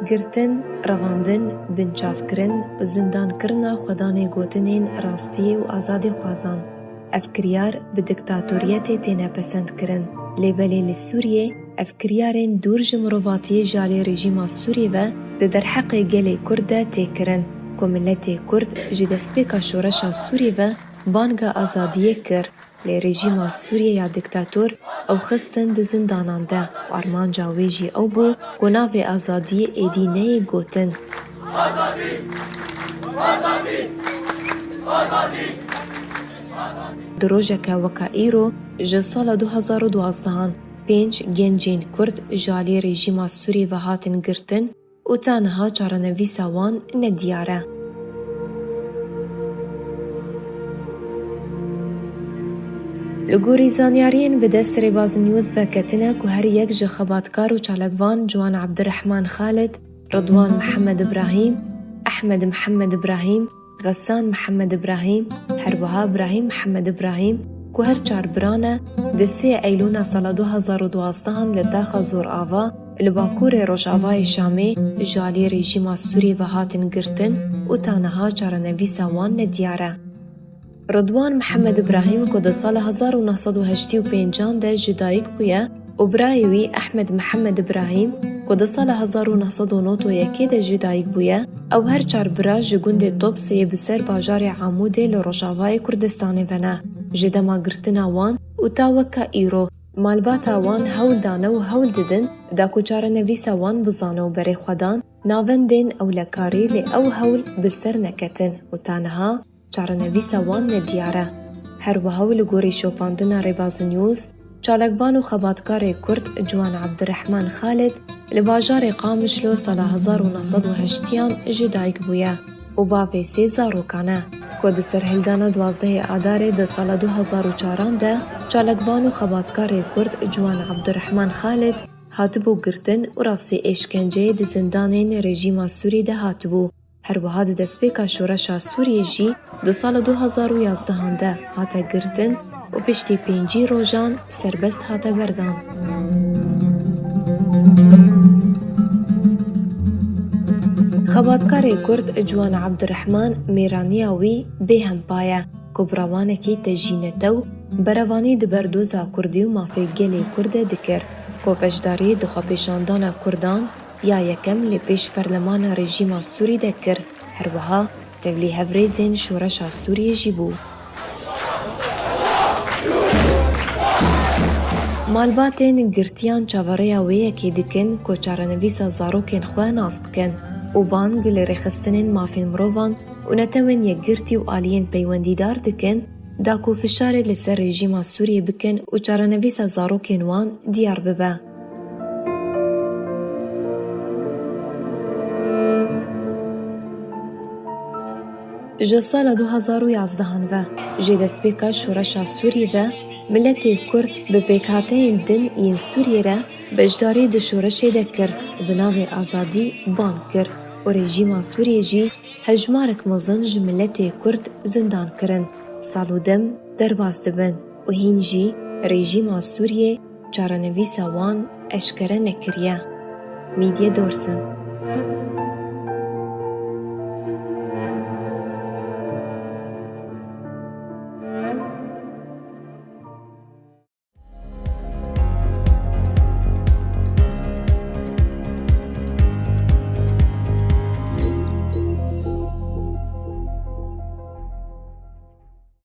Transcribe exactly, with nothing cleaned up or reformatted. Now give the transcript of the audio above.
Girtin, revandin, binçavkirin û zindankirina xwedanê gotinên rastiyê û azadîxwazan. Ev kiryar bi diktatoriyetê têne pesendkirin. Lê belê li Sûriyê ev kiryarên dûr ji mirovatiyê ji alî rejîma Sûrî ve di derheqê gelê Kurd de tê kirin, ku miletê Kurd ji destpêka şoreşa Sûrî ve banga azadiyê kir. Lê rejîma Sûriyê ya diktator ew xistin di zindanan de û armanca wê jî ew bû ku navê azadiyê êdî neyê gotin. Di rojeke weka îro, ji sala du hazar û duazdehan pênc gencên Kurd ji alî rejîma Sûrî ve hatin girtin û ta niha çarenivîsa wan nediyar e. Li gorî zanyariyên bi dest Rêbaz News ve ketine ku her yek ji xebatkar û çalakvan Ciwan Ebdirehman Xalid, Ridwan Mihemed Ibrahîm, Ehmed Mihemed Ibrahîm, Xesan Mihemed Ibrahîm, her wiha Ibrahîm Mihemed Ibrahîm, ku her çar bira ne, di sê Eylûna sala du hazar û duazdehan li taxa Zorava, li bakurê rojavayê Şamê, ji alî rejîma Sûrî ve hatin girtin û ta niha çarenivîsa wan nediyar e. Ridwan Mihemed Ibrahîm, ku di sala hezar û neh sed û heştê û pêncan de ji dayik bûye, û birayê wî Ehmed Mihemed Ibrahîm, ku di sala hezar û neh sed û nod û yekê de ji dayik bûye, ew her çar bira ji gundê Topsê yê bi ser bajarê Amûdê li rojavayê Kurdistanê ve ne. Ji dema girtina wan û ta weka îro, malbata wan hewl dane û hewl didin da ku çarenivîsa wan bizane û berê xwe dan navendên ewlekarî, lê ew hewl bi ser neketin û ta niha çarenivîsa wan nediyar e. Her wiha û li gorî şopandina Rêbaz News, çalakvan û xebatkarê Kurd Ciwan Ebdirehman Xalid li bajarê Qamişlo sala hezar û neh sed û heştiyan ji dayik bûye û bavê sê zarokan e, ku di serhildana duwazdehê Adarê di sala du hazar û çaran de çalakvan û xebatkarê Kurd Ciwan Ebdirehman Xalid hatibû girtin û rastî êşkenceyê di zindanên rejîma Sûrî de hatibû. Her wiha di destpêka şoreşa Sûriyê jî di sala du hazar û yazdehan de hate girtin û piştî pêncî rojan serbest hate berdan. Xebatkarê Kurd Ciwan Ebdirehman mêraniya wî bêhempa ye ku bi rawanekî tejî netew berevanî di ber doza Kurdî û mafê gelê Kurd de dikir, ku beşdarî di xwepêşandana Kurdan ya yekem li pêş perlemana rejîma Sûrî de kir, her wiha tevlî hevrêzên şoreşa Sûriyê jî bû. Malbatên girtiyan çaverêya wê yekê dikin ku çarenivîsa zarokên xwe nas bikin û bang li rêxistinên mafên mirovan û netewên yekgirtî û aliyên peywendîdar dikin, da ku fişarê li ser rejîma Sûriyê bikin û çarenivîsa zarokên wan diyar bibe. Ji sala du hazar û yazdehan ve, ji destpêka şoreşa Sûriyê ve, miletê Kurd bi pêkhateyên din yên Sûriyê re beşdarî di şoreşê de kir û bi navê azadî bang kir û rejîma Sûriyê jî hejmarek mezin ji miletê Kurd zindan kirin, sal û dem derbas dibin û hîn jî rejîma Sûriyê çarenivîsa wan eşkere nekiriye. Mîdye Dorsin.